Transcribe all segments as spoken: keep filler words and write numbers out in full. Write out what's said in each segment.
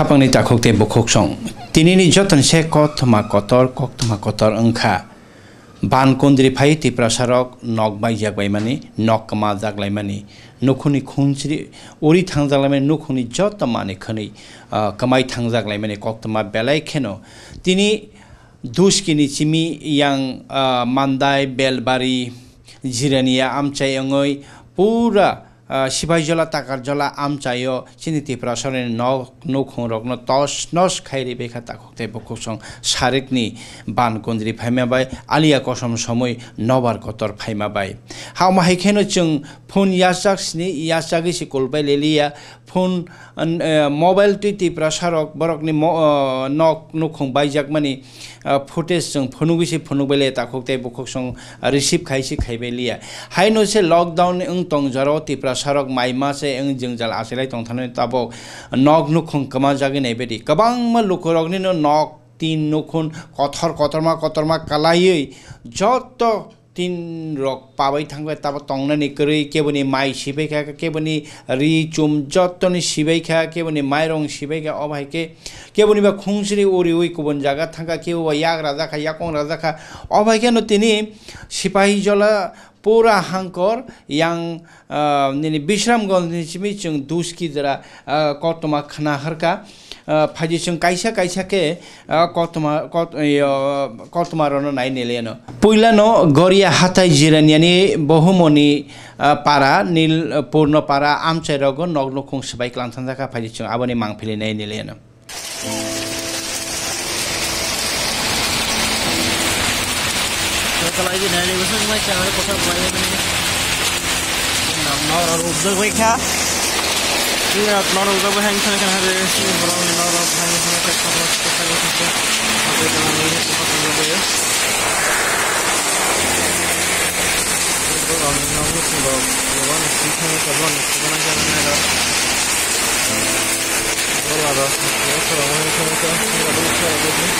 Khapangni takhuk tei bukhuk song. Tinini jotoni se koktwma kotor, koktwma kotor wngkha. Ban kundri phai Tiprasarok nok baijak baimani, nok kwmajak laimani, nukhungni khungsri uri thangjak laimani, nukhungni joto manwi khwnwi, ah, kwmai thangjak laimani koktwma belai kheno. Tini Duskini chimi yang, ah, Mandai, Belbari, Jirania amchai wngwi pura, ah, Sipaijala, Takarjala amchaio chini Tiprasarokni nok nukhungrokno tos nos khai ribaikha takhuk tei bukhuk song sarikni ban kundri phaima bai aliya kosom somwi nobar kotor phaima bai. Hama hai kheno chwng phone yachak sini yachagwi se kulbai leliya. Phone, an, eh, mobile twi Tiprasarok borokni mo-, oh, nok nukhung baijakmani, ah, footage chwng phunugwi se phunukbai le takhuk tei bukhuk song receive khai se khaibai liya. Haino se lockdown ni wng tong jorao Tiprasarok mai ma se wng jwngjal achailai tong thani tabok nok nukhung kwmajagwi naibaidi. Kwbangma lukuroknino nok tin nukhung kothor kotorma kotorma kalaiwi joto tin rok pabai thangkhe tabo tongnani kwrwi, keboni mai sibai kha, keboni ri chum jottoni sibai kha, keboni mairong sibai kha, obo hai khe keboni ba khungsri uriui kubun jaga thangkha, kebo ba yak rajak kha, yakung rajak kha, obo hai kheno tini Sipaijala pura hangkor yang, ah, nini Bisramganj ni simi chwng Duski jora, ah, koktwma khna harkha. Ah, phaidi chwng kaisa kaisa khe, ah, koktwma, kot-, yo, koktwma rokno nai neliano. Puilano Goria hatai Jiraniani Bohumoni, ah, para, Nil, ah, Purno para, amchai rogo nok nukhung swbai klang thangjak kha, phaidi chwng aboni mangpili nai neliano. Kalai di nai, bwswk mai chang, kothok mai. Nang nor rok rubjak bai kha. Nor rok rubjak bai hang thang kha de. Borok ni nor rok hang thang kha, kothok kothok kothok. Kothok kothok kothok. Borok ni nor rok rubjak bai. Borok ni thang kha, borok ni thang kha, borok ni thang kha. Borok rok, borok rok hang thang kha, borok ni thang kha.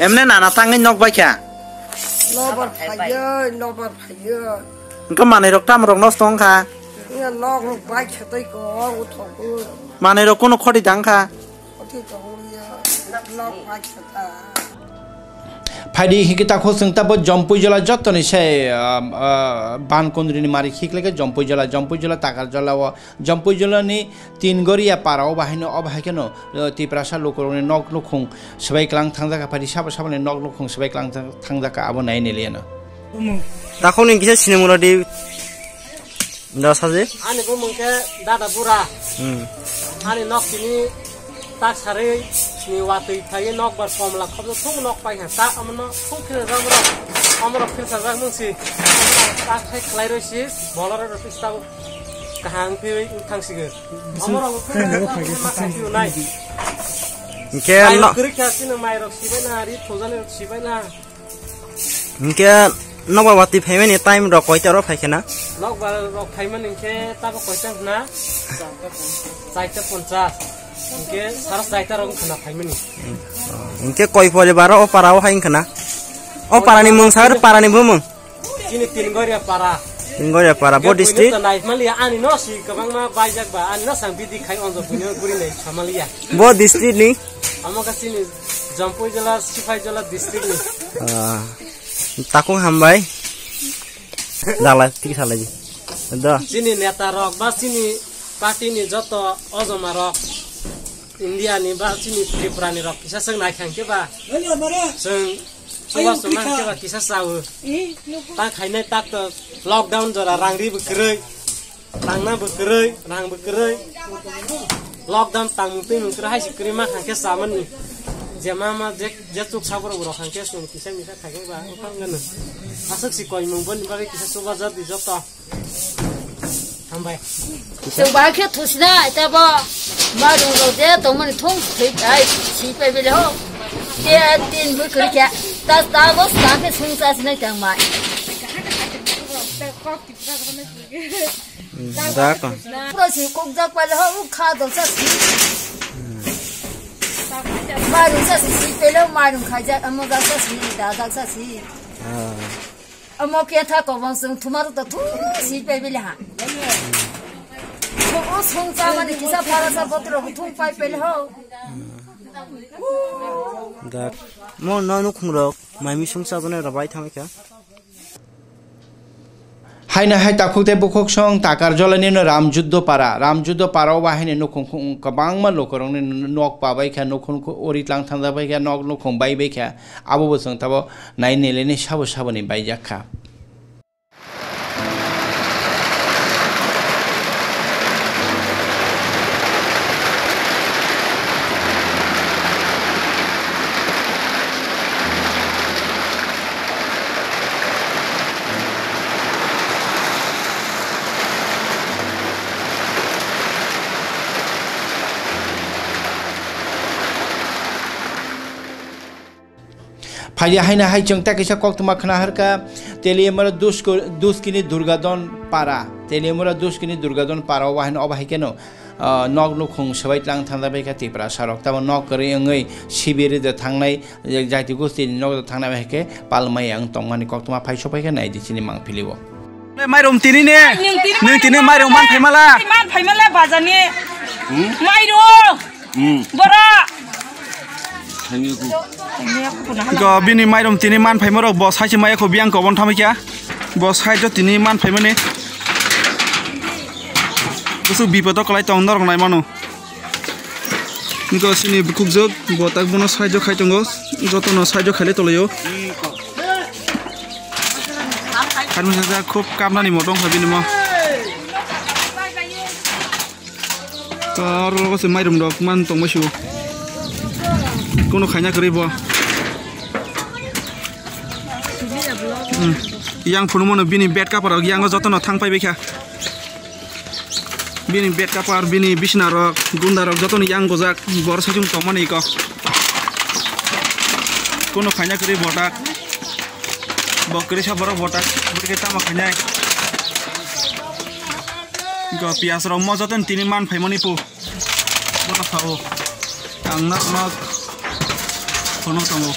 Emne nana tangwi nok bai kha. Nobar phaiyo, nobar phaiyo. Engkhe manwi rok tamo rok nosto wngkha. Nya nok rok bai kha tei ko, o thok o. Manwi rok kono khoti dang kha. Khoti tong ya. Nok bai kha ta. Phaidi hikhe ta khosong ta bo Jompui jala jottoni se, ah, ah, ban kundrini mari khikleke Jompui jala, Jompui jala, Takar jala o Jompui jala ni Tin Goria para o bahai no, o bahai khe no, eh, Tiprasa lukurok ni nok nukhung swbai klang thangjak kha, phaidi sabo sabo ni nok nukhung swbai klang thang-, thangjak kha, abo nai neliya no. Takhuk ni kisa sinimura di. Da saje? Ani bumung khe Dada Bura. Hmm. Ani nok tini tak sarwi ni watwi phaiwi nok bar komla khobjo thung nok pai kha. Tak omono thung khilajak borok. Omorok khilsajak mung si. Tak khai khlai roi si. Bolaro rw twi tabuk kaham khe thang sigwn. Omorok thung khilajak borok ma khai si nai. Hingke mairok no kwrwi kha chini mairok sibai na, ri thujani rok sibai na. Hingke nokbar watwi phaimani time rok koita oro phaikhe na? Nokbar rok phaimani hingke tabo koita hwna? Chaita ponchas. Hingke sara chaita rok wngkha na phaimani. Hingke koi poribar o para o hai wngkha na? O para ni mung sa, para ni bumung? Chini Tin Goria para. Tin Goria para, bo district? Nai maliya ani no si kwbangma baijak ba, ani no sang bidi khai onjo puino guri nai samaliya. Bo district ni? Amo ka chini Jampui jala, Sipai jala district ni. Ah, takung hambai. Dalai, tiki salai. Do. Chini neta rok ba chini party ni joto ojoma rok India ni ba chini Tripura ni rok kisa seng nai khang ke ba. Seng suba sema ke ba kisa sawo. Ta khainai tak to lockdown jora rang ri bwkrwi. Tangna bwkrwi, rang bwkrwi. Lockdown tangmung twi mung kwrwi hai se kwrwi ma khang khe samani. Je ma ma je, je chuk saboro borok hangke chwng kisa misa khaikhe ba wngkha wngkha no. Aswk si koimung boni bagwi kisa chubajar di joto. Hambai. Chwng bahai khe thusinai tabo. Marung rok je tongmani thung thwi ai si pai bele ho. Te tin bui kri kya. Ta ta bo sa khe sung sa sinai tang mai. Da ka. Pro si kok jak pai le ho u kha dol sa si. Marung sa si si pai le marung khai jak amo jak sa si da jak sa si. Ah. Amo khe tha kobong chwng thumaro to thu si pai bele ha. Kho o sung cha mani kisa phara sa botro thung pai pele ho. Da. Mo no nukhung rok mai mi sung cha bone ra bai thang kha. Haino hai takhuk tei bukhuk song takar jolani no Ramjuddo para. Ramjuddo para o bahai ni nukhung khung kwbangma lukurok ni nok pabai kha, nukhung ori tlang thangjak bai kha, nok nukhung bai bai kha. Abo bo chwng tabo nai nilini sabo saboni baijak kha. Phaidi haino hai chwng tei kaisa koktwma khna harkha, Teliamura Dusko-, Duskini Durgadon para. Teliamura Duskini Durgadon para o haino, obo hai kheno, ah, nok nukhung swbai tlang thangda bai kha Tiprasa rok. Tamo nok kwrwi wngwi sibiri de thangnai, eh, jati gustini nok de thangnai bai khe palmai ang tongmani koktwma phai sopai khe nai di chini mangpili o. Le mairum tini ne? Nung tini mairum man phaimala? Man phaimala bazani. Hmm? Mairum. Hmm. Bora. Thank you. Go bini mairum tini man phaima rok bo sai se maya kho biang kobon thamikya. Bo sai jo tini man phaimani. Kusu bipodo kolai tong norok nai mano. Niko sini bukukjwk, bo tak bono saijo khai tongo, jotono saijo khaile tolaio. Harmoni sajak khub kapnani motong kha bini mo. To oro se mairum rok man tongma su. Kono khaina kwrwi bo. Hmm. Yang phunumano bini bed kapar rok yang jotono thang pai bai kha. Bini bed kapar, bini bisna rok, gunda rok jotoni yang gojak, bor sajung tongmani iko. Kono khaina kwrwi botak. Bo kwrwi sa borok botak, bwrwi khe tamo khainai. Iko piyas rok mo jotoni tini man phaimani pu. Bono sao. Ang nak nak kono tongo.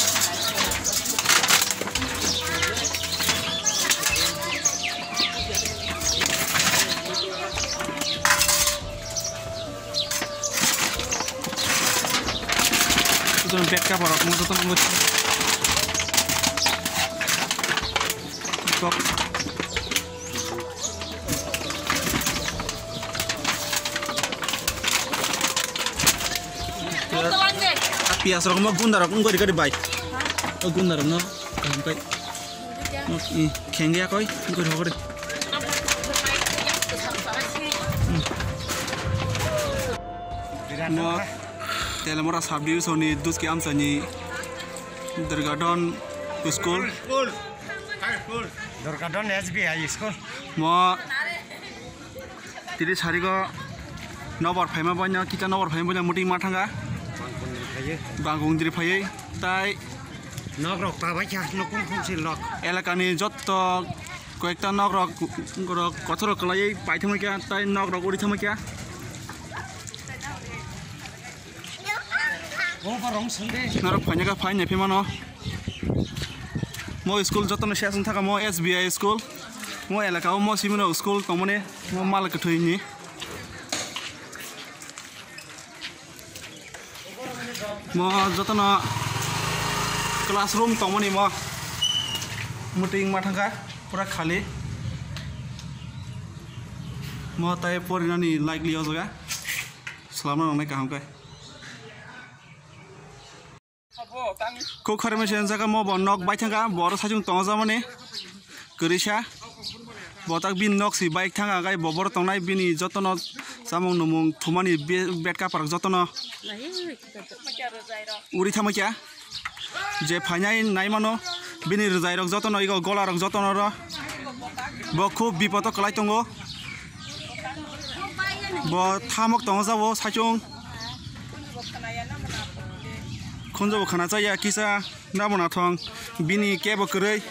Jotono bed kapar rok mo jotono mo. Kok. Piyas rok mo gunda rok wngkha ri kari bai. O gunda rok no kaham kai. Khengya koi, wngkha ri hokori. Mo Teliamura sub division ni Duski amchani Durgadon school. Durgadon S B I school. Mo tini sarigo nobor phaima boino, kita nobor phaima boino muting ma thanga. Bangkong diri phaiwi tai nok rok ta bai kha, nokung khum si lok. Elakani jotto koyekta nok rok, rok kothoro kwlaiwi paithangma kha, tai nok rok uri thangma kha. Norok phaina kha phai nai phimano. Mo school jotono se aswng thaka mo S B I school. Mo elaka o mo simino school tongmani mo mal kwthwi ni. Mo jotono classroom tongmani mo muting ma thangkha pura khali. Mo tai porinani likely o jaga. Swlamna nangnai kaham khe. Kok kharmai se jaga mo bo nok bai thangkha, bo oro saichung tongo jamani. Kwrwisa. Bo tak bini nok si bike thangkha, gai bo boro tongnai bini jotono Samung numung thumani be-, bed kaparok jotono uri thangma kya? Je phainai naimano, bini rwjairok jotono, igo golarok jotono ro. Bo khub bipodo kwlai tongo. Bo thamok tongo jabo saichung. Khunjobo khana chaya kisa nabo nathong. Bini kebo kwrwi.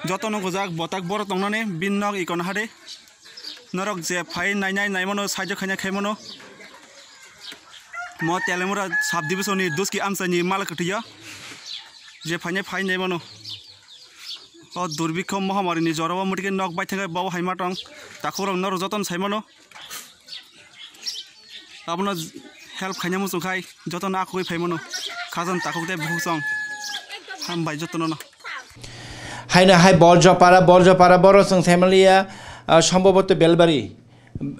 Jotono gojak botak borok tongnani bini nok ikon hade. Norok je phai nainai naimano saijo khaina khaimano. Mo Telemura sub division ni Duski amchaini mala kwtwiya. Je phainai phai naimano. O durbikho mohamari ni jora o mutike nok bai thangkhe bo hai ma tong. Takhukrok norok jotono saimano. Abono help khaina muchung khai jotono akhugwi phaimano. Khajang takhuk tei bukhuk song. Hambai jotono no. Haino hai Borjopara, Borjopara boro chwng saimaliya, ah, somboboto Belbari.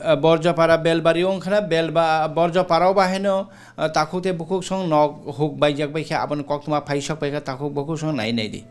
Ah, Borjopara Belbari wngkhana, Belba-, Borjopara o bahaino, ah, takhuk tei bukhuk song nok huk baijak baikha, aboni koktwma phaisok baikha, takhuk bukhuk song nai nai di.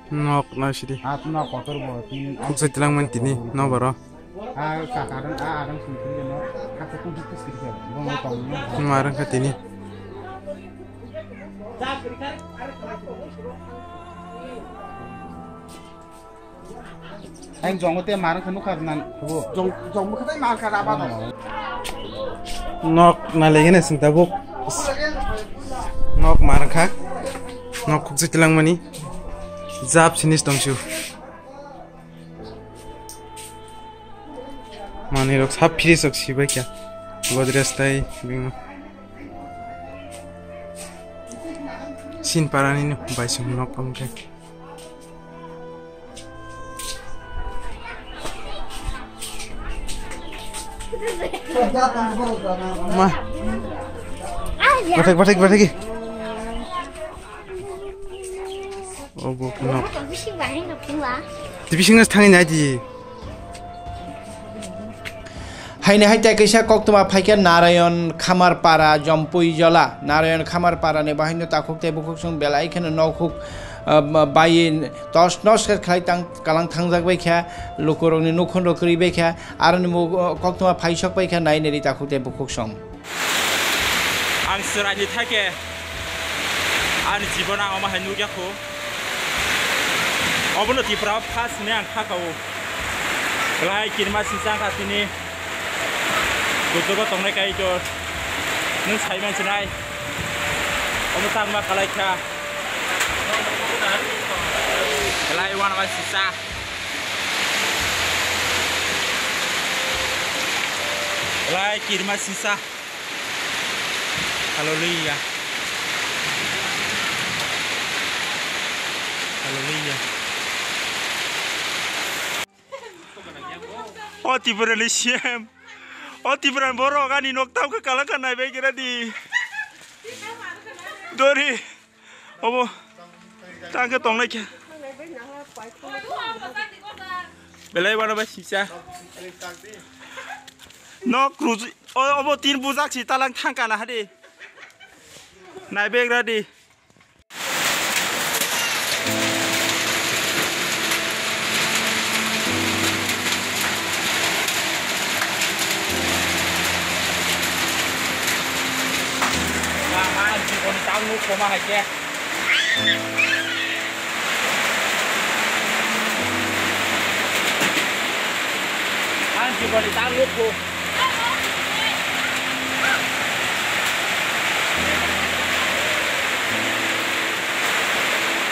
Nok na sidi. Nok kotor bo. Khuk sai tilang man tini no baro. Marang kha tini. Ang jong te marang kha nukha nan. Jong, jong mukha tai mar kha raba. Nok na lege ne sing tabuk. Nok marang kha. Nok khuk sai tilang mani. Jab sinis tong su. Manwi rok sab fridge rok sibai kha. Godrej tai bini. Sin parani no bai song nok tong khe. Ma. Bathak, bathak, bathak. Obo phano. Tibisingno thangwi nai di. Haini hai tei kaisa koktwma phaikha Narayan Khamar para Jompui Jola. Narayan Khamar para ni bahaino takhuk tei bukhuk song belai kheno nok huk, ah, bai tos nos khe khlai tang kalang thangjak bai kha, lukurokni nukhunrok kwrwi bai kha, aroni koktwma phaisok bai kha nai nai ri takhuk tei bukhuk song. Ang chwraini thai khe ani jibon ang omo hai nukya kho. Obono Tripura o first hwnwi ang kha kao. Belai kirima singcha wngkha tini. Kuchugo tongnai Kaitor. Nwng sai man sinai. Omo tangma kalai kha. Belai uanama singcha. Belai kirima singcha. Hallelujah. Hallelujah. O Tripura ni C M. O Tripura ni borok ani nok tamo khe kala kha nai bai kira di. Dori. Obo. Tang khe tongnai khe. Belai uanama singcha. Nok ruji. O, obo tin bujak si talang thang kana hadi. Nai bai kira di. Ang jiboni tang nuk koma hai khe. Ang jiboni tang nuk kho.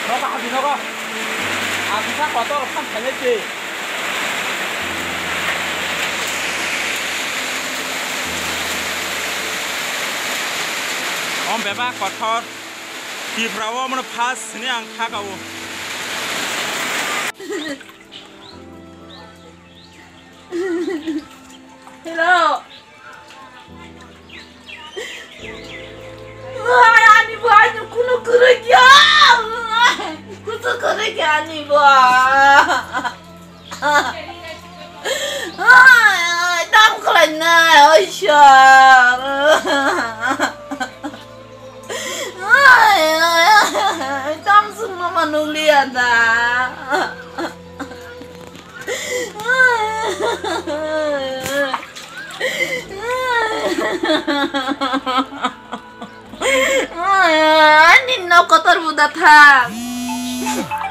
Nogo, habi nogo. Ang sa kotor khan khainai se. Om bebak kotor. Tripura o mano first sini ang kha kao. Hello. Ani bo ani kuno kwrwi kya. Kuno kwrwi kya ani bo. Tam khlainai, oi sir. Tam sungno manukliya da. Ani nok kotor buda thang.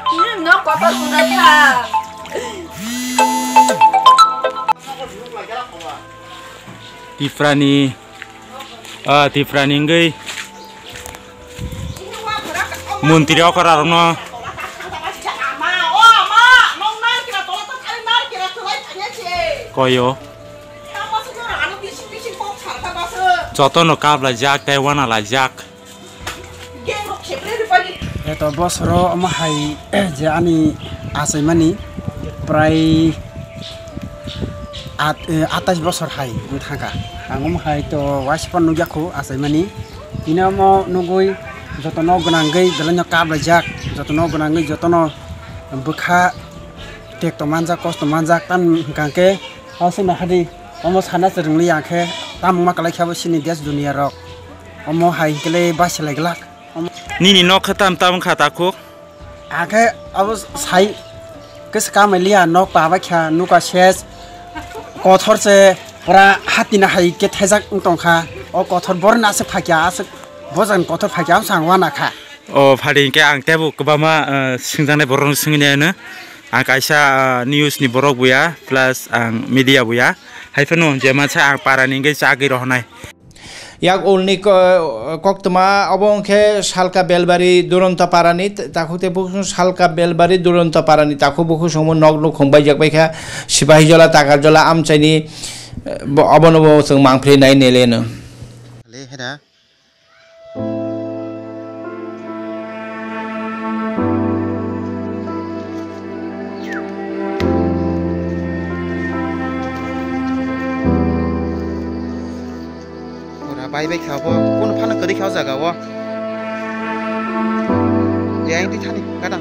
Ani nok kotor buda thang. Tiprani, ah, Tiprani wngwi montri okra rokno koyo. Jotono kap laijak tei wana laijak. Eto bosoro omo hai je ani achaimani prai at-, eh, atais bosor hai wng thangkha. Ang omo hai to waisa phano nukya kho achaimani. Tini omo nugwi jotono gwnangwi belaino kap laijak, jotono gwnangwi jotono bwkha tek tongmanjak, kosto manjak, tamo hwnkha khe aswk nahardi omo sana se rwngli ya khe tamo wngma kwlai khe abo chini desh duniya rok. Omo hai hwnkhe le basilai glak. Nini nok khe tam tam wngkha takhuk? Akhe abo sai khe se kamai liya, nok pabai kha, nuka ses kothor se pura hatina hai khe thajak wng tongkha. O kothor borok ni aswk phakya, aswk bojak ni kothor phakya, ang wana kha. O phadi hinkhe ang teibo kwbangma, eh, swngjaknai borok no swngwi nai ano. Ang kaisa, eh, news ni borok buya, plus ang media buya. Hai phano je mansa ang para ni hwnkhe chagwi rohonai. Yak ulni ko-, koktwma obo wngkhe Salka Belbari Duronto Parani, takhuk tei bukhuk Salka Belbari Duronto Parani, takhuk bukhuk songmo nok nukhung baijak baikha, Sipahijola, Takarjola, amchaini, eh, bo-, obono bo chwng mangpili nai nele no. Le heda. Ora bai bai kha bo, kono phano kwrwi kha o jaga o. Yang twi thani gada.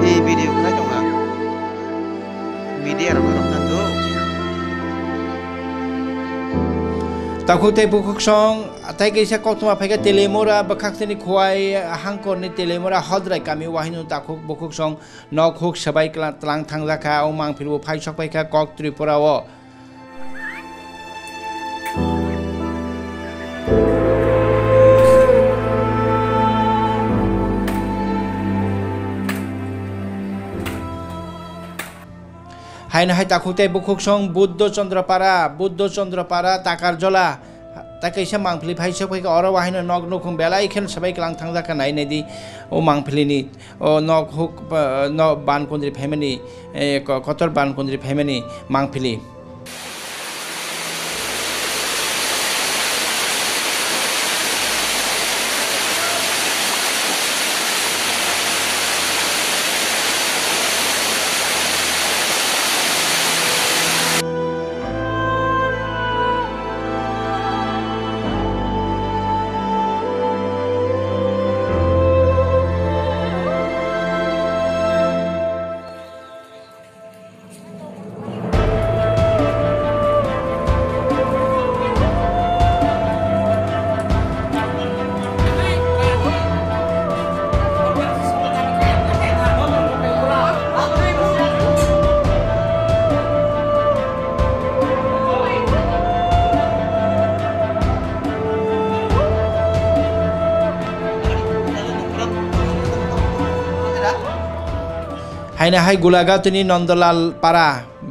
Ei video khlai tongkha. Media rok no rwkha do. Takhuk tei bukhuk song tei kaisa koktwma phaikha Telemura bwkhaktini Khowai hangkorni Telemura Hodrai kami wahino takhuk bukhuk song nok huk swbai kla-, tlang thangjak kha, o mangpili bo phai sok pai kha kok Tripura o. Haino hai takhuk tei bukhuk song Buddho Chandra Para, Buddho Chandra Para, Takarjola. Tai kaisa mangpili phai sok pai kha, oro wahino nok nukhung belai kheno swbai klang thangjak kha, nai nai di o mangpili ni. O nok huk, eh, no ban kundri phaimani, eh, ko-, kotor ban kundri phaimani mangpili. Haino hai Gulaghatini Nondolal Para,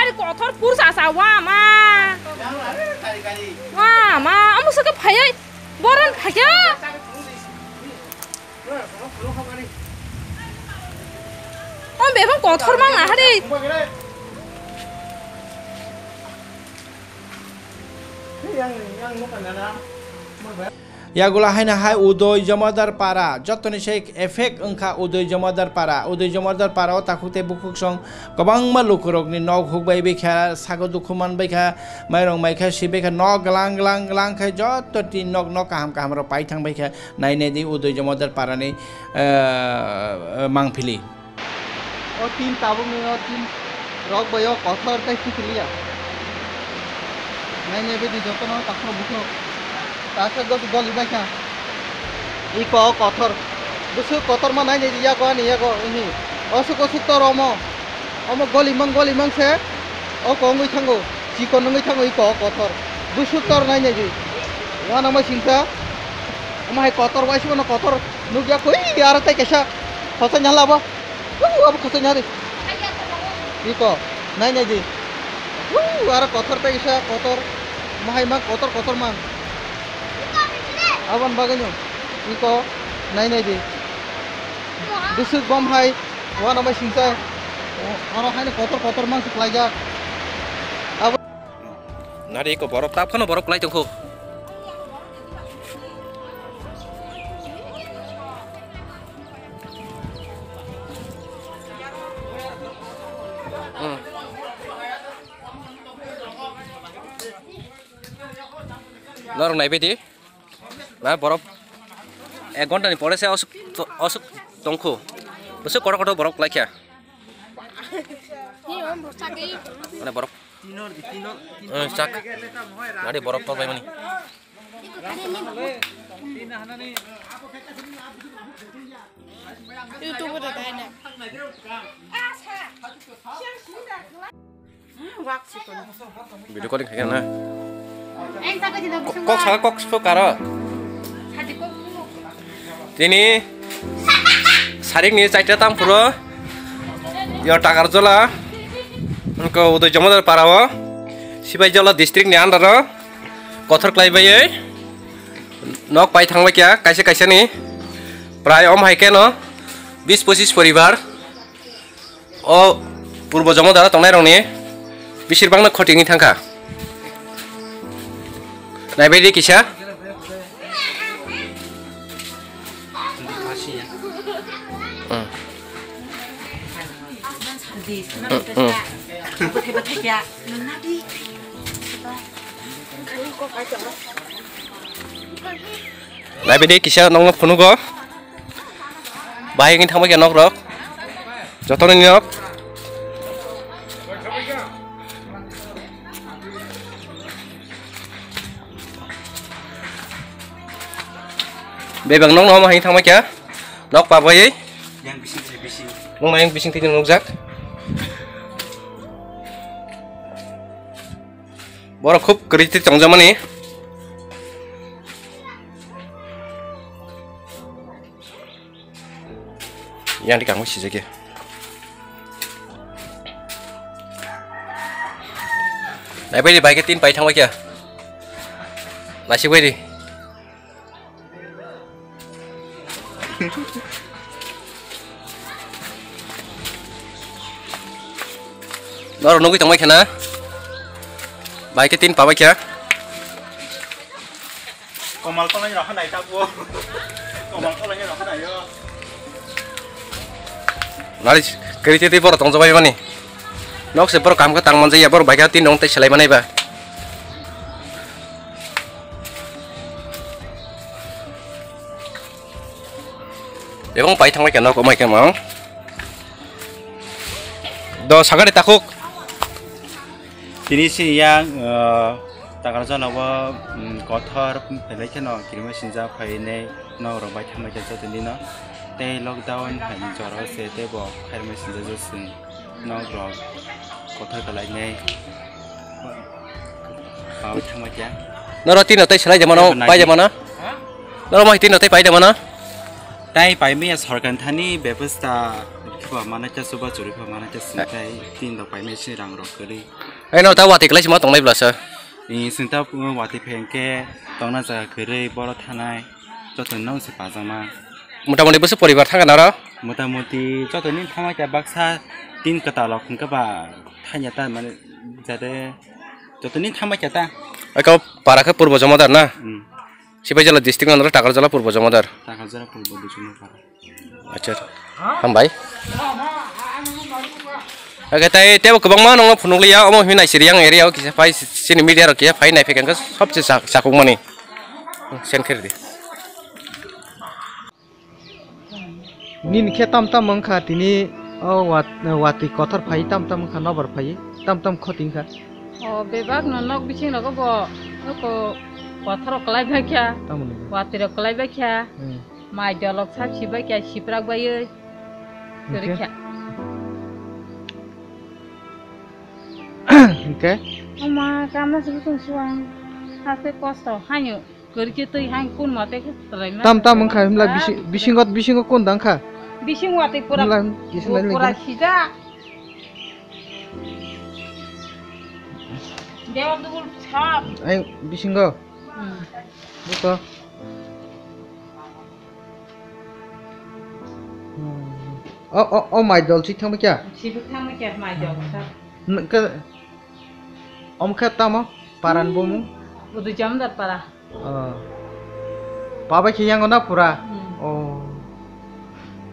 Ari kothor pursa sa wa ma. Wa ma, amo saka phayai. Boron phakya. Om bebang kothor mang na hari. Yagula haino hai Udoy Jomadar Para, jotoni se effect wngkha Udoy Jomadar Para. Udoy Jomadar Para o takhuk tei bukhuk song kwbangma lukurokni nok hukbai baikha, sago dukhu manbaikha, mairong maikha, sibaikha, nok glang glang glang khai joto tin nok, nok kaham kaham rok pai thangbaikha. Nai nai di Udoy Jomadar Para ni, eh, mangpili. O tin tabuk ni o tin rok bai o kothor tei sikiliya. Nai nai bidi jotono takhuk bukhuk. Tasa gos goli baikha. Iko o kothor. Busuk kothor ma nai nai di yago ani yago ini. Osuk osuk to romo. Omo goli mang goli mang se. O kongwi thango. Chikon nungwi thango iko o kothor. Busuk tor nai nai di. Wana ma singsa. Omo hai kotor waisa mano kotor nukya koi aro tai kaisa khosai nyala bo. Uu, abo khosai nyari. Iko nai nai di. Uu, aro kotor tai kaisa kotor. Mahai ma kotor kotor ma. Abon bagwino iko nai nai di. Bwswk bom hai wana bai singsa. Oro haino kotor kotor ma se khlaijak. Abo Nari iko borok tap khano borok klai tongkho. Hmm. Norok naibaidi. Na borok ek ghonta ni pore se osuk, osuk tongkho. Bwswk kotor kotor borok klaikha. Mane borok. Eh, chak. Nadi borok tor bai mani. YouTube da dai na. Video calling khaikha na. Kok saka kok spo karo. Tini sarik ni chaita tam phuro. Yo Takarjola. Ko Udoy Jomadar Para o. Sibai Jola district ni under o. Kothor klai bai. Nok pai thang bai kya kaisa kaisa ni. Prai om hai keno. Bis pochis poribar. O Purbo Jomadar o tongnairokni bisirbangno khoti wngwi thangkha. Naibaidi kisa. Hmm. Hmm, hmm. Naibaidi kisa nokno phunugo. Bahai wngwi thangbai kha nok rok. Jotono ni nok. Bebak nok no hai thangbai kha. Nok pabai. Yang bising se bising. Nong nang bising tini nukjak. Borok khub kwrwi twi tongjakmani. Yang di kangma sijak ya. Nai bai di bai ke tin pai thang bai kya. Nasik bai di. Norok nugui tongbai khana. Bai khe tin pabai kha. Komal tolai rokha nai tabuk. Komal tolai rokha nai o. Nari kiri titi borok tongjabai mani. Nok se borok kam khe tang manjaya borok bai khe tin rong tei selai manai ba. Ebong pai thangbai kha nok omai khe mang. Do sagari takhuk. Tini si yang, eh, takar jana bo, mm, kothor phelai kheno kirima sinjak phainai nok rok bai thangbai kha jotoni no. Tei lockdown hai jora se tei bo khairma sinjak josung. Nok rok kothor kalainai. Pawi thangma kya? Noro tino tei salai jamano, pai jamano. Noro mai tino tei pai jamano. Tai pai maya sorkar thani bebostha Ba mana cha suba churi ba mana cha sintai tin da pai me si rang rok kari. Ai no ta wati klai sima tongnai blasa. Ni sinta pu wati pheng ke tongna jaga kari boro thanai. Joto nong si pajama. Motamoti bwswk poribar thangkha noro? Motamoti joto ni thama kya baksa tin kata lok hingke ba thanya ta mane jate joto ni thama kya ta. Ai kau para khe Purbo Jamodar na? Hmm. Sipaijala district no Takarjala Purbo Jamodar. Takarjala Purbo Jamodar. Acha. Hambai. Oke, tai tebo kwbangma nongno phunukliya, omo hwnwi naisiri yang area o kisa phai sini media rok kisa phai naiphikha khe sobse sa-, sakukmani. Send khe ridi. Nini khe tam tam wngkha tini o wat-, watwi kothor phai tam tam wngkha nobar phai tam tam khoti wngkha. O bebak no nok bising rogo bo oko kothor rok kwlai bai kha. Tamoni. Watwi rok kwlai bai kha. Hmm. Mai dolok sab sibai kha siprak baiwi. Hingke? Kwrwi kha. Hingke? Oma kamna sibutong suang. Haste kosto hanyo. Kwrwi khe twi hain kun mate khe twlaima. Tam tam wngkha himla bisi-, bisingo, bisingo kun dang kha? Bising watwi pura, himla kisa nai pura lagi. Sijak. Dewa dugul sap. Ai bisingo. Hmm. Buko. Hmm. O, o, o mai dol si thangma kya? Sibuk thangma kya mai dol sap. Nka, om kha tamo? Paran bomu? Udu Jamdar para. Oh. Pabai khe yango na pura? Hmm. Oh.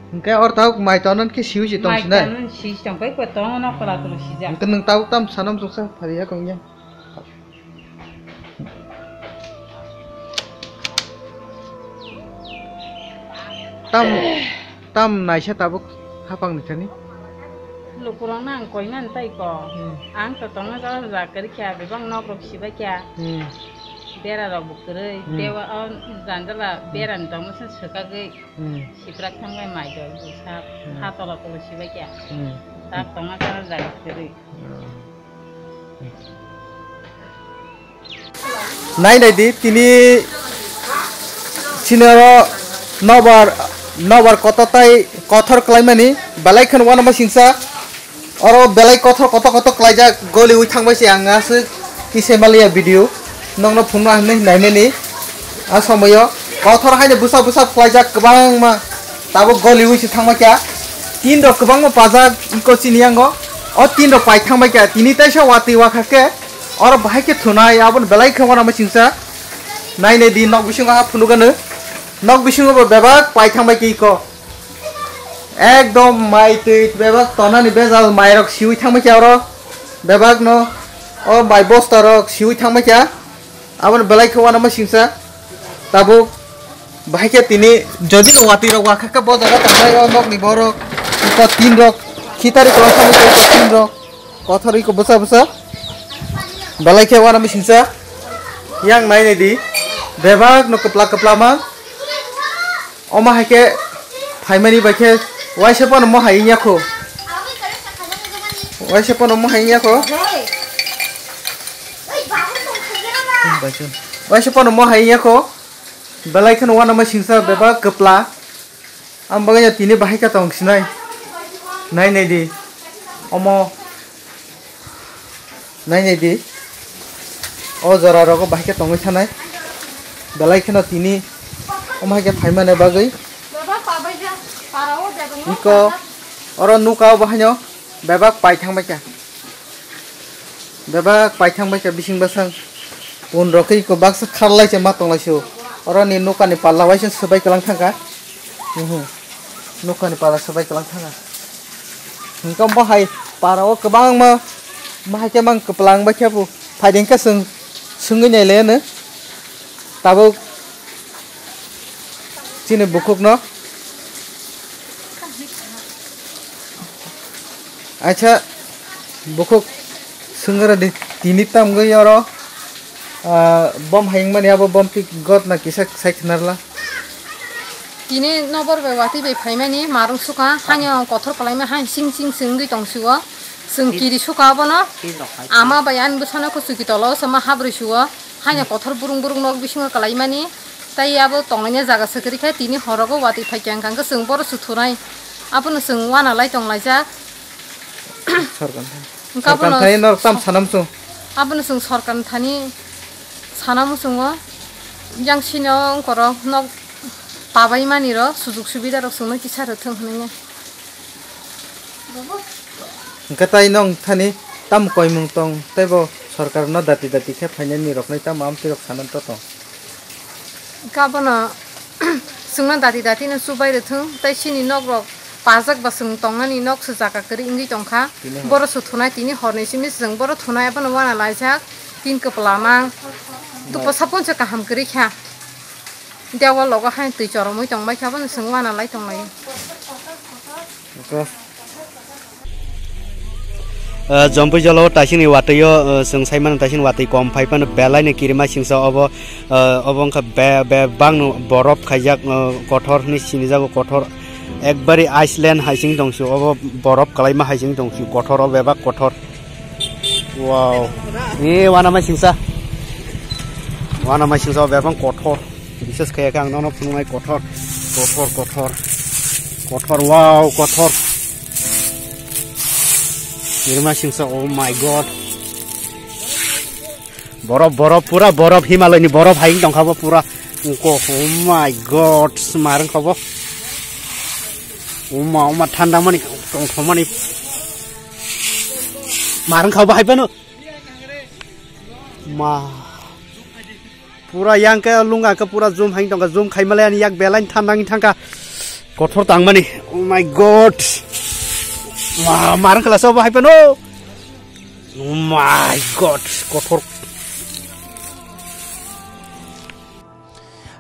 Hingke or tawk mai tonon khe siwi si tong sinai? Mai tonon si tong pai ko tongo na pura to sijak. Hingke nwng tawk tam sanom suksa phariya kong ya. Tam, tam naisa tabuk hapang ni thani. Lukurok nang koi man tai ko. Hmm. Ang to tongo jora ja kari kya bebak nok rok sibai kya. Hmm. Bera rok bo kwrwi, hmm, dewa o janjala, hmm, bera ni tongma se swkagwi, hmm, siprak thangbai mai dol bwsa, hmm, ha tola tola sibai kya. Hmm. Tak tongma tara jaga kwrwi. Hmm. Nai nai di tini chini oro nobar, nobar kotor tai kothor kwlai mani belai kheno uanama singsa. Oro belai kothor kotor kotor kwlaijak goliwi thangbai se ang aswk kisa maliya video nokno phunukna hinwi nainani. A somoyo kothor haino bwsa bwsa kwlaijak kwbangma tabuk goliwi se thangbai kha. Tin rok kwbangma pajak iko chini yango. O tin rok pai thangbai kha. Tini taisa watwi wakha khe oro bahai khe thunai aboni belai khe uanama singsa. Nainai di nok bisingo ha phunukgano. Nok bisingo bo bebak pai thangbai kha iko. Ekdom mai twi bebak tonani bejal mairok siwi thangbai kha oro. Bebak no o mai bosta rok siwi thangbai kha. Aboni belai khe uanama singsa. Tabuk bahai khe tini jodi no watwi rok wakha khe bo jaga tangnai o nokni borok iko tin rok khitari kwlwng thangbai kha iko tin rok kothor iko bwsa bwsa. Belai khe uanama singsa. Yang nainai di bebak no kwpla kwpla mang. Omo hai khe phaimani bai khe waisa phano mo hai wngya kho. Waisa phano mo hai wngya kho. Waisa phano mo hai wngya kho. Belai kheno uanama singsa bebak kwpla. Ang bagwi tini bahai khe tong sinai. Nai nai di. Omo. Nai nai di. O jora rogo bahai khe tongwi thanai. Belai kheno tini omo hai khe phaimani bagwi. Iko oro nuka o bahaino bebak pai thangbai kha. Bebak pai thangbai kha bising bwsang. Pun rok khe iko baksa kharlai se ma tonglai se o. Oro ni nuka ni palla waisa swbai kwlang thangkha. Mhm. Nuka ni palla swbai kwlang thangkha. Hingke bo hai para o kwbangma bahai khe mang kwplang bai khe bo phai de hingke chwng swngwi nai le no tabuk chini bukhuk no. Acha bukhuk swngara di tini tamgwi oro, ah, bom hayung mani abo bom tik got na kisa sai khnarla. Tini nobor bai watwi bai phaimani marung suka, haino kothor kwlaima haino sing sing singwi tong sio. Chwng kiri suka abono. Ama bai ani bwsano kuchuki tolo sama habrwi sio. Haino kothor burung burung nok bisingo kwlaimani. Tai abo tonglaina jaga swkri khe tini horogo watwi phaikha hwnkha hwnkhe chwng bohrok suthunai. Abono chwng uanalai tonglaijak. Sorkar thani. Hwnkhe abono sorkar thani norok tam sanam chwng. Abono chwng sorkar thani sanamo chwngo. Yang sino ongkorok nok pabai maniro sujuk subida rok chwngno kisa rwthwng hwnwi. Hwnkhe tai nong thani tam koimung tong teibo sorkar no dati dati khe phainani roknai tamo amtwi rok sanam to tong. Hwnkhe abono chwngno dati dati no chubai rwthwng, tei chini nok rok pajak ba chwng tongnani nok se jaga kwrwi wngwi tongkha. Tini hor. Boro se thunai, tini horni simi chwng boro thunai, abono uanalaijak tin kwplama. Tupo sapon se kaham kwrwi kha. Dewal logo hai twi choromwi tongbai kha, abono chwng uanalai tonglaio. Ito. Ah, Jompui jolo taisini watwi o, ah, chwng sai mano taisini watwi kom phai phano belai no kirima singsa obo, ah, obo wngkha be-, be-, bebak no borop khaijak, ah, kothor hinwi sinijago kothor ekbari Iceland hai sing tongsi obo borop kwlaima hai sing tongsi kothor o bebak kothor. Wow. E wana mai singsa. Wana mai singsa o bebak kothor. Bises khe ang nono phunuknai kothor, kothor, kothor, kothor, wow, kothor. Kirima singsa, oh my God. Borop, borop, pura borop, Himalay ni borop hai tongkha bo pura. Ungko, oh my God, smarang kha bo. Uma, uma, thanda mani, tongthomani. Marang kha bo hai phano. Ma. Pura yang ke lung ang ke pura zoom hai tongkha, zoom khai male ani yak belai thandang thangkha. Kothor tangmani. Oh my God. Ma, marang kala so hai phano. Oh my God. Kothor.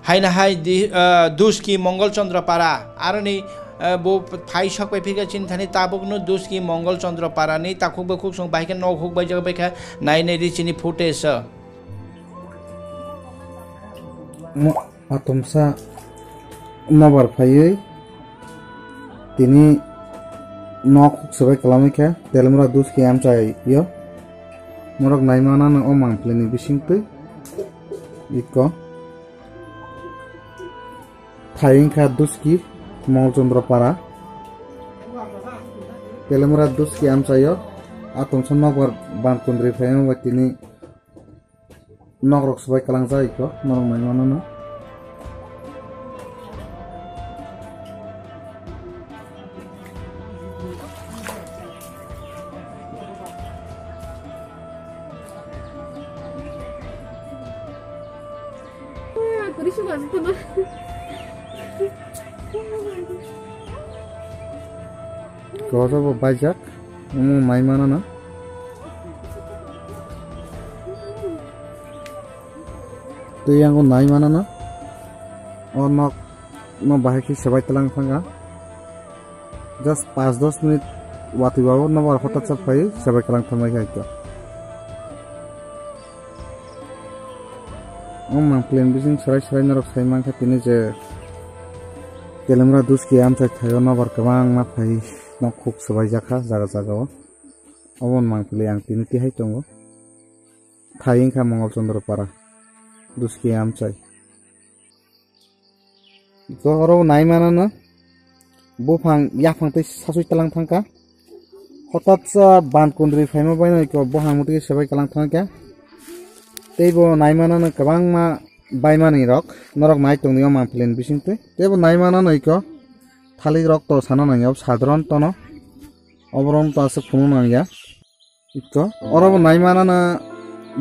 Haina hai di, ah, Duski Mongol Chandra Para. Aroni, ah, bo phai sok pai phika chin thani tabuk no Duski Mongol Chandra Para ni takhuk bai khuk song bai khe nok huk bai jaga bai kha nai nai ri chini footage. Mo-, atomsa nobar phaiwi tini nok huk swbai kwlamwi kha, Telemra Duski amchai yo. Norok nai manano o mangpili ni bisingtwi iko. Thai wngkha Duski Mongol Chandra Para. Telemra Duski amchaio atomsa nokbar ban kundri phaima bai tini nokrok swbai kalangjak iko, norok nai mano no. Koso bo baijak, omo nai mana na. Tei yango nai mana na. O nok no bahai khe swbai tlang thangkha. Just panch dos minute watwi babu nobar hotat sa phai swbai kalang thamai kha ito. O mangpili ni bising swrai swrai norok sai mankha tini je Telemra Duski amchai thaio nobar kwbangma phai nok huk swbaijak kha jaga jaga o. Obo ni mangpili ang tini tihai tongo. Thai wngkha Mongol Chandra Para Duski amchai. Iko oro nai mana no buphang yaphang tei sasui talang thangkha. Hotat sa ban kundri phaima bai no iko buphang muti swbai kalang thangkha. Tei bo nai mana no kwbangma bai mani rok norok nai tongni o mangpili ni bising twi. Tei bo nai mana no iko thalik rok to sana nang ya sadron tono. Oborom to aswk phunuk nang ya. Iko, oro bo nai mana na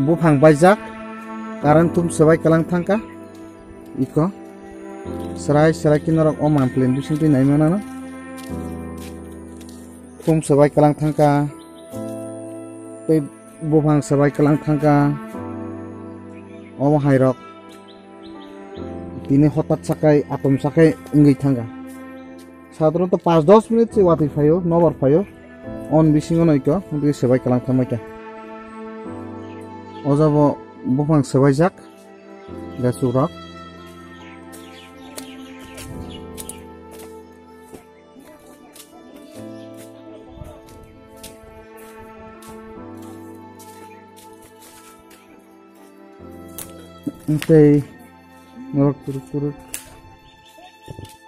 buphang baijak, current thum swbai kalang thangkha. Iko, swrai swrai khe norok o mangpili ni bising twi nai mana na. Thum swbai kalang thangkha, tei buphang swbai kalang thangkha. Omo hai rok tini hotat sakai, atom sakai wngwi thangkha. Sadharanto panch dos minute se watwi phaio, nobar phaio. On bisingo no ito, hwnkhe swbai kalang thangbai kha. O jabo buphang swbaijak, gasuk rok. Tei norok turuk turuk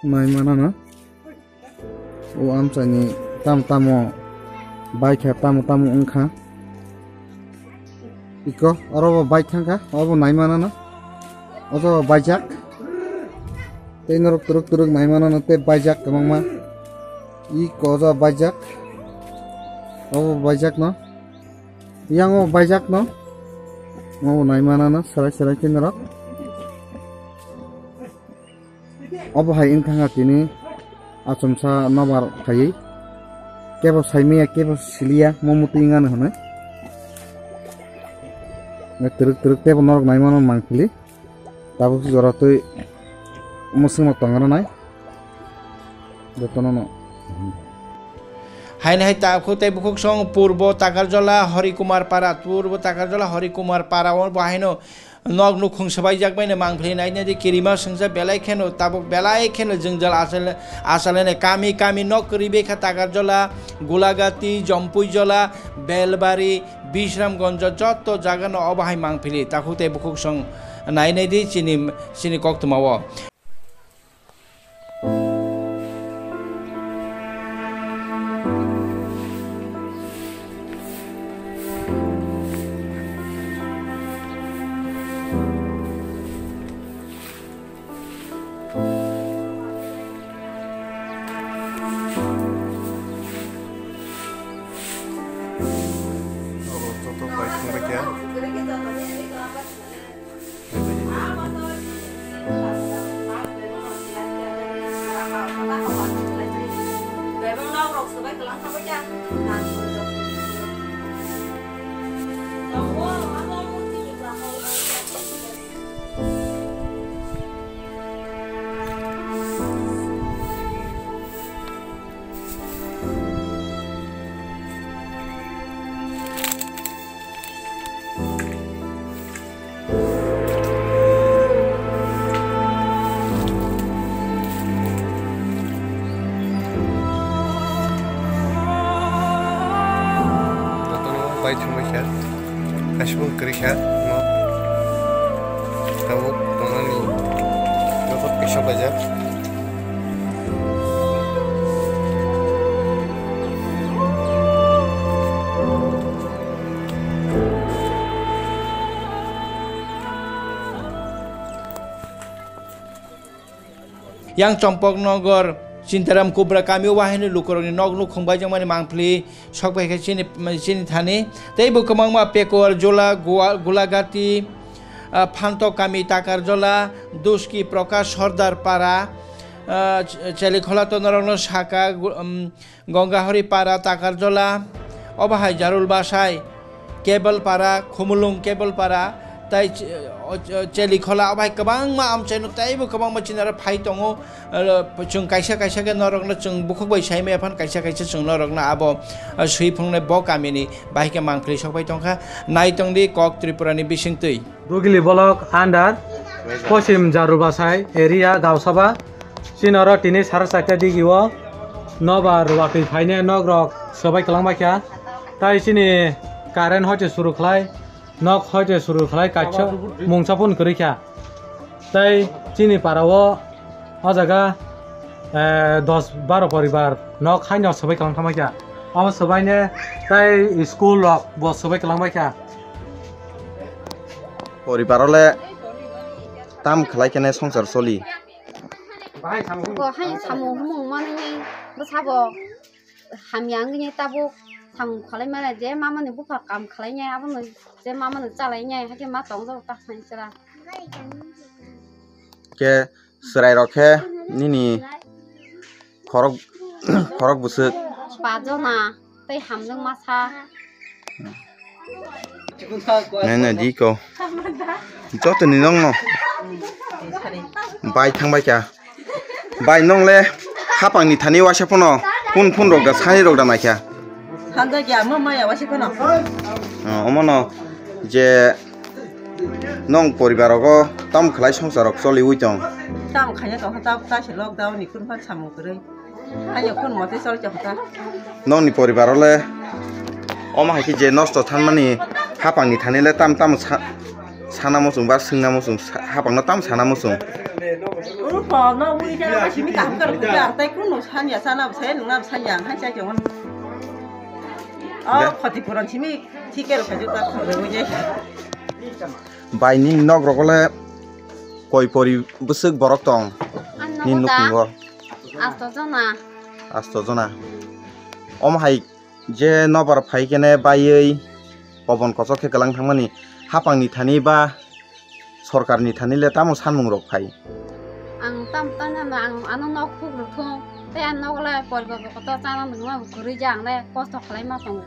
nai mana na. O amchaini tam tamo baikha, tamo tamo wngkha. Iko, oro bo bike thangkha, obo naimano no. Ojo baijak. Tei norok turuk turuk naimano no tei baijak kwbangma. Iko ojo baijak. Obo baijak no. Yang o baijak no. Obo naimano no, serai serai tei norok. Obo hai wngkha tini achomsa nobar khaiwi. Kebo saimaya, kebo siliya, mo motwi wngano hwnwi. Twrwk twrwk tebo norok naimano mangpili. Tabuk jora twi mwswkno tongra nai. Jotono no. Haini hai takhuk tei bukhuk song Purbo Takarjola Horikumar Para, Purbo Takarjola Horikumar Para o bo haino nok nukhung swbaijak baino mangpili nainai di kirima swngsa belai kheno tabuk belai kheno jwngjal achal-, achalainai kami kami nok kwrwi bekha Takarjola, Gulagati, Jompuijola, Belbari, Bisramgonjo joto jagano obo hai mangpili takhuk tei bukhuk song nainai di chini, chini koktwma o. Oro joto bai thangbai kha. Jotono bai thangbai kha, kaisa bo kwrwi kha, no tabuk tongnani joto kaisa baijak. Yang Chompoknogor Chintaram Kubra kami o wahini lukurokni nok nukhung baijakmani mangpili sok bai khe chini, chini thani. Tei bo kwbangma Pekuar Jola, Gua-, Gulagati, ah, Phantok kami Takarjola, Duski Prokash Sordar Para, ah, Ch-, Chelikhola to norokno saka, gu-, um, Gongahori Para Takarjola, obo hai Jarul Basai, Kebel Para, Khumulung Kebel Para, tai Ch-, o, o, Chelikhola, obo hai kwbangma amchaino teibo kwbangma chini aro phai tongo. Alo, chwng kaisa kaisa khe norokno chwng bukhuk bai sai maya phan kaisa kaisa chwng norokno abo, ah, swi phunuknai bo kamini bahai khe mangpili sok bai tongkha. Nai tongdi kok Tripurani bisingtwi. Dugili block under, Pochim Jarubasai area, Gausaba. Chini oro tini sara chaita digi o nobar watwi phainai nok rok swbai kwlangbai kha. Tai chini current hoite suru khlai, nok hoite suru khlai kaisa mungsa phun kwrwi kha. Tai chini para o, o jaga, eh, dos baro poribar nok haino swbai kwlang thangbai kha. Abo swbaine tai school rok bo swbai kwlangbai kha. Poribar o le tam khlai khe ne songsar choli. Bo hai samung humung manwi bwsabo hamya wngwi tabuk samung khlai male je mamani bupha kam khlai nai abono je mamano chalai nai hakhe ma tong jabo ta sai chwla. Khe chwrai rok khe nini khorok, khorok bwswk. Pajona tei hamjwk masa. Nai nai di ko. Joto ni nong no. Bai thang bai kha. Bai nong le hapang ni thani waisa phano phun phun rok da sani rok da nai kha. Hanja kya mo maya waisa phano. Ah, omo no je nong poribar rogo tam khlai songsar rok choli ui tong. Tam khaina tong ta ta se lockdown ni kun phan samung kwrwi. Ayo phone mote chol chok ta. Nokni poribar o le omo hai khe je nosto thanmani hapang ni thani le tam tam sa-, Sana muchung ba swngna muchung, sa-, hapangno tam sana muchung. Rupo no ui khe ma simi kaham kar buya, tai kuno sanya sana bwsai nungna bwsanya, hai chai chong. Oh, khoti puran simi thike rok khajuk ta khore ui je. Bai ni nok rok le koi pori bwswk borok tong? Ang Ni nogo ta nukhungo. Asto jona. Asto jona. Om hai je nobar phai kene baiwi kobon kochok khe kwlang thangmani hapangni thani ba sorkarni thani le tamo sanmung rok phai? Ang tam tang ang ano nok khuk rwthung tei ang nok le poriba bo kotor chana nungma bo kwrwi ja ang le kosto khlai ma tongo.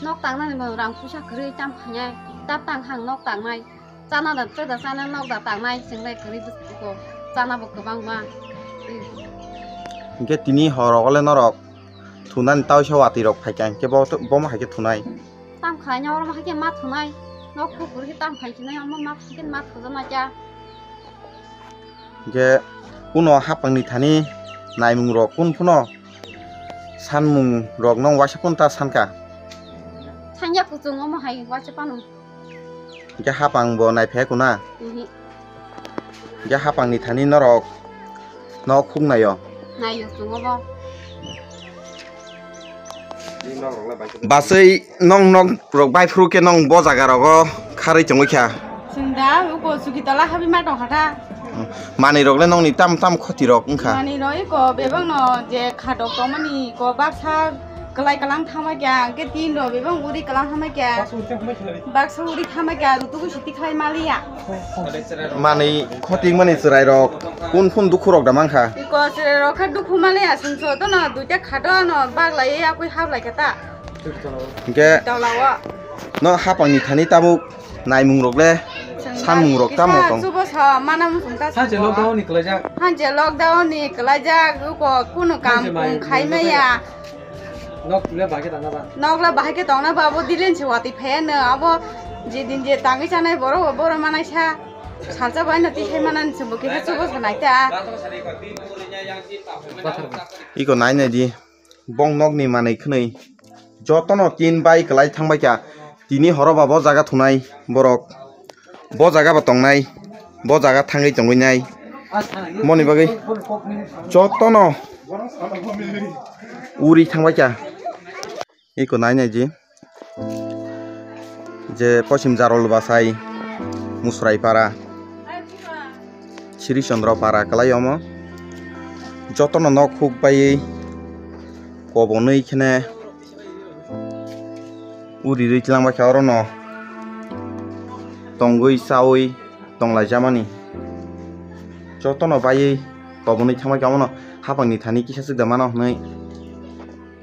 Nok tangnani bo rang puisa kwrwi tam khainai tam tang hang nok tangnai. Chana da, tei da chana nok da tangnai, chwng lai kwrwi bwskango. Chana bo kwbangma. Hinkhe tini horo le norok thunani tauisa watwi rok phaikha, hinkhe bo, bo ma hai khe thunai. Tam khlaina oro ma hai khe ma thunai. Nok khukur khe tam khai khinai, omo ma hai khe ma thujana kya. Hinkhe kuno hapangni thani naimung rok kun phuno sanmung rok nong waisa kun ta sanka. Sanya kuchung omo hai waisa pano. Hinkhe hapang bo naiphai kuna. Mhm. Hinkhe hapangni thani norok nok khuk naio. Naio chungo bo. Basai nong nok rok bai phuru khe nong bo jaga rogo kharwi chongwi kha. Chwng da uko suki tola habi ma tong kha da. Manwi rok le nongni tam tam khoti rok wngkha. Manwi rok iko bebak no je khadok tongmani ko baksa kwlai kwlang thangma kya, hwnkhe tin rok bebak uri kwlang thangma kya. Baksa uri thangma kya, rutuku siti khlai maliya. Manwi khotik mani chwrai rok kun phun dukhu rok da mankha. Iko chwrai rok khe dukhu maliya, sungso tono duita khato no baglai yakui hablai khe ta. Hwnkhe tola o. No hapangni thani tabuk naimung rok le sanmung rok tamo tong. Chubo sa mana muchung ta. Hanse lockdown ni kwlaijak. Hanse lockdown ni kwlaijak, uko kuno kam khai maya. Nok le bahai khe tongna ba? Nok le bahai khe tongna ba, abo dilen se watwi phaiya no, abo je din je tangwi chanai borok, borok manai sa. Salsa bai no twi khai manan se bo khe chubo sa nai ta. Iko nai nai di. Bong nokni manwi khwnwi jotono tin bai kwlai thangbai kha. Tini horo ba bo jaga thunai borok, bo jaga ba tongnai, bo jaga thangwi tongwi nai. Moni bagwi jotono uri thangbai kha. Iko nai nai di. Je Pochim Jarol Bachai, Musrai Para, Sri Chandra Para kwlai omo. Jotono nok huk baiwi kobonwi khene uri rwi twlang bai kha orono tongwi chawi tonglaijamani. Jotono baiwi kobonwi thangbai kha omono hapangni thani kisa swk da mano hwnwi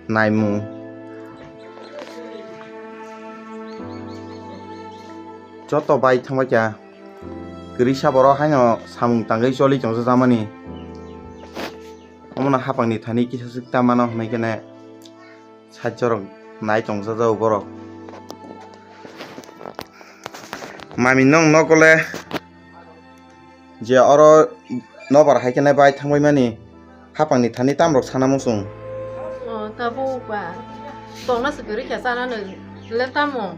naimung. Joto bai thangbai kha. Kwrwisa borok haino samung tangwi choli tongsa jamani. Omono hapangni thani kisa swk ta mano hwnwi kene sajorok nai tongsa jago borok. Mami nong nokole je oro nobar hai khe nai bai thangbai mani hapang ni thani tam rok sana muchung. O tabuk ba tongna se kwrwi khe chana no le tamo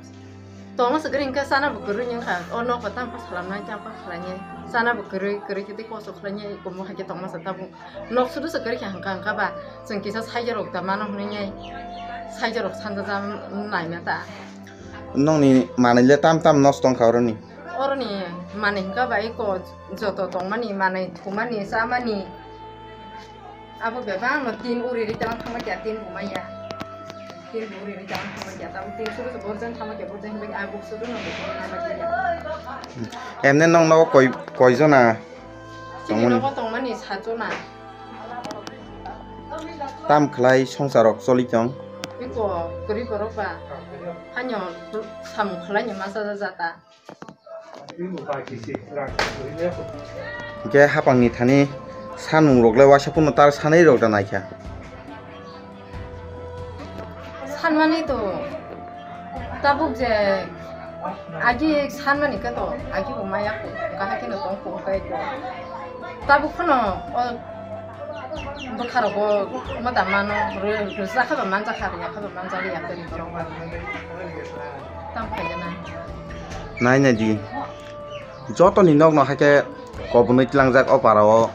tongna se kwrwi hwnkhe chana bo kwrwi wngkha o nokho tam khe salam nai tam khe khlai nai chana bo kwrwi kwrwi khe tei kosto khlai nai komo hai khe tongma se tabuk nok sudu se kwrwi khe hwnkha hwnkha ba chwng kisa saija rok da mano hwnwi nai saija rok sanja ja nai na ta. Nokni manwi le tam tam nosto wngkha oroni. Oroni manwi hwnkha bai eko joto tongmani, manwi thumani, chamani. Abo bebak no tin uri ri tang thangma kya, tin bo maya. Tin bo uri ri tang thangma kya, tamo tin suru se borjang thangma kya, borjang hinba abo suru no bo thangma kya. Emne nong nogo koi, koi jona? Chini tongmani? Nogo tongmani sa jona. Tam khlai songsarok choli tong? Eko kwrwi borok ba. Hanyo samung khlai ni masa jata. Hwnkhe hapangni thani sanmungrok le uaisa phano tar sanwi rok da naikha. Sanmani to tabuk je agi sanmani khe to agi bo maya ko kahai kheno tong ko hwnkhe ko tabuk phano o bwkha rogo moda mano rwjakha ba manjakha rwya kha ba manjak ya kwrwi borok ba. Tamo khaijana. Nai nai di. Jotoni nokno hai khe kobonwi tlangjak o para o.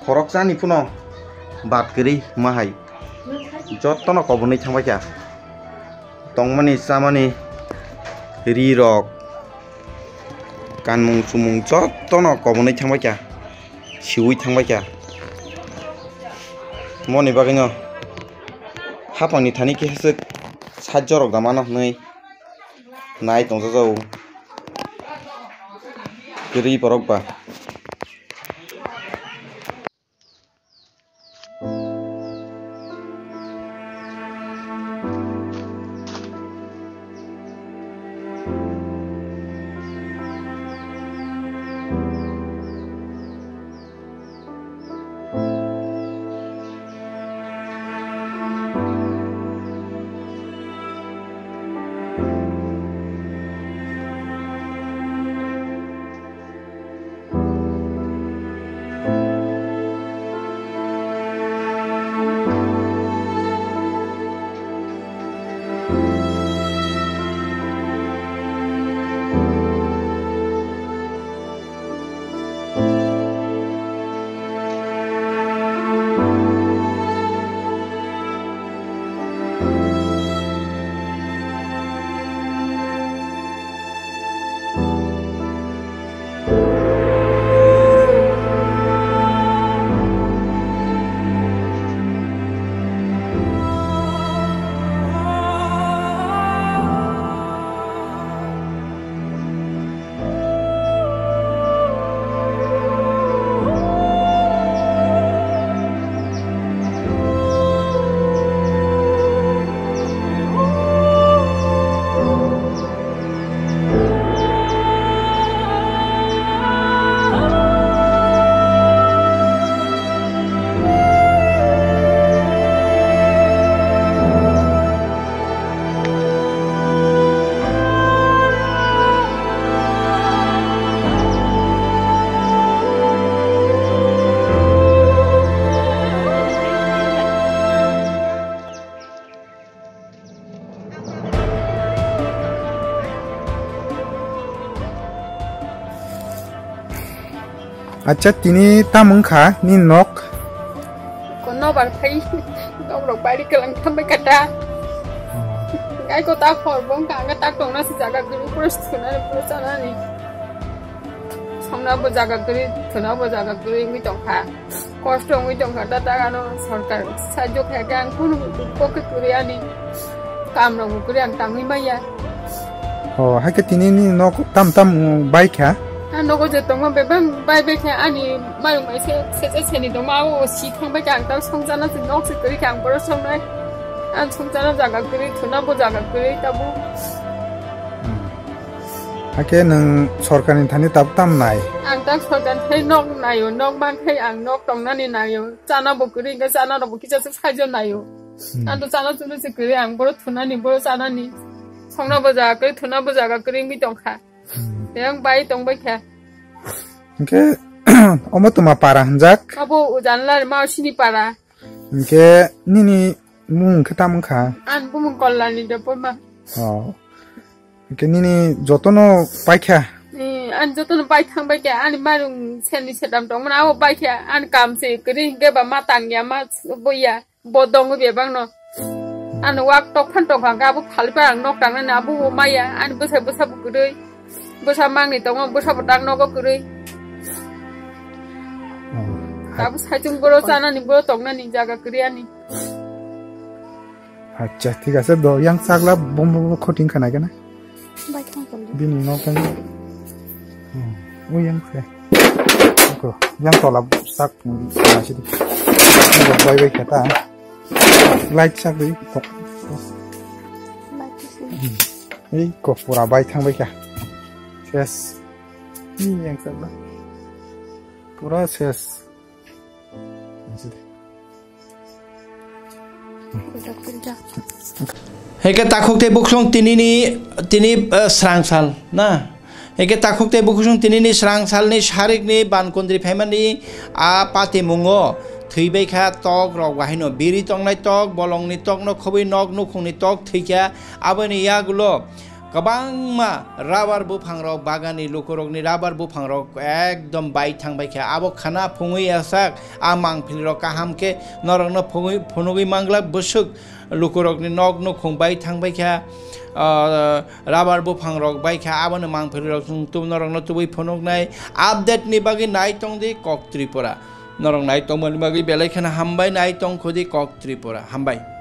Khoroksani phano bat kwrwi ma hai. Jotono kobonwi thangbai kha. Tongmani chamani ri rok, kanmung chumung jotono kobonwi thangbai kha. Siwi thangbai kha. Moni bagwino hapangni thani khe hesek sajorok da mano hwnwi nai tongjajago. Kwrwi borok ba. Acha, tini tam wngkha ni nok? Ko nobar phai, nok rok bari kelang thambai kata. Oh. Gai ko ta khor bong ka, anga ta tongna si jaga guru pura suna pura sana ni. Songna bo jaga guru, thuna bo jaga guru wngwi tongkha. Kosto wngwi tongkha, da, da, ano sorkar sajok khe, khe ang kunu kok khe kwrwi ani kam rok bo kwrwi ang tangwi maya. Oh, hai khe tini ni nok tam tam bai kha? Ang nogo je tongma bebak bai bai kha, ani mayung mai se, se, se, seni tongma, o si thang bai kha, ang tang songchana se nok se kwrwi kha, ang boro songnai. Ang songchana jaga kwrwi, thuna bo jaga kwrwi, tabu. Hmm. Hai khe nwng sorkar ni thani tab tam nai? Ang tang sorkar ni thani nok naio, nok man khai ang nok tongnani naio. Chana bo kwrwi, hwnkhe chana rok bo kisa se saijo naio. Hmm. Ang to chana chunu se kwrwi, ang boro thunani, boro chanani. Songna bo jaga kwrwi, thuna bo jaga kwrwi wngwi tongkha. Hmm. Yang bai tongbai kha. Hwnkhe, omo toma para hwnjak? Abo ujan lari ma sini para. Hwnkhe, nini mung khe tamo wngkha? Ang bumung Kolani Debbarma. Oh. Hwnkhe nini jotono paikha? Eh, ani jotono pai thang bai kha, ani mairung serni sedam tongmani abo pai kha, ani kam se kwrwi hwnkhe ba ma tangya, ma boya, bo dongwi bebakno. Ani wak tok phan tongkha hwnkhe abo phalipai ang nok tangnani abo bo maya, ani bwsa bwsa bo kwrwi, bwsa mangni tongo, bwsa bo tak nogo kwrwi. Oh. Abo saichung boro chanani, boro tongnani jaga kwrwi ani. Acha, thik ase, do yang chakla bom bom khoting khana kena. Bai thang kol. Bini nok kan. Hmm, o yang se. Ko, yang tola sak khana sidi. Bai bai kata. Light sak ri. Light sak. Hmm. Ei ko pura bai thang bai kha. Ses. Ni yang chakla. Pura ses. Heke takhuk tei bukhusong tinini, tini, eh, srang sal, na? Heke takhuk tei bukhusong tinini srang salni sarikni bankondri phaimani a patimungo thwibai kha tok rok bahaino. Biri tongnai tok, bolongni tokno khobwi nok nukhungni tok thwikha. Aboni yagulo kwbangma rubber buphangrok bagani lukurokni rubber buphangrok ekdom bai thangbaikha. Abo khana phungwi yasak a mangpilrok kaham khe norokno phungwi phunugwi manglak bwswk lukurokni nok nukhung bai thangbaikha. Ah, rubber buphangrok baikha, aboni mangpilrok chwng tub-, norokno tubui phunuknai. Update ni bagwi nai tongdi Kok Tripura. Norok nai tongmani bagwi belai kheno hambai, nai tongkhodi Kok Tripura. Hambai.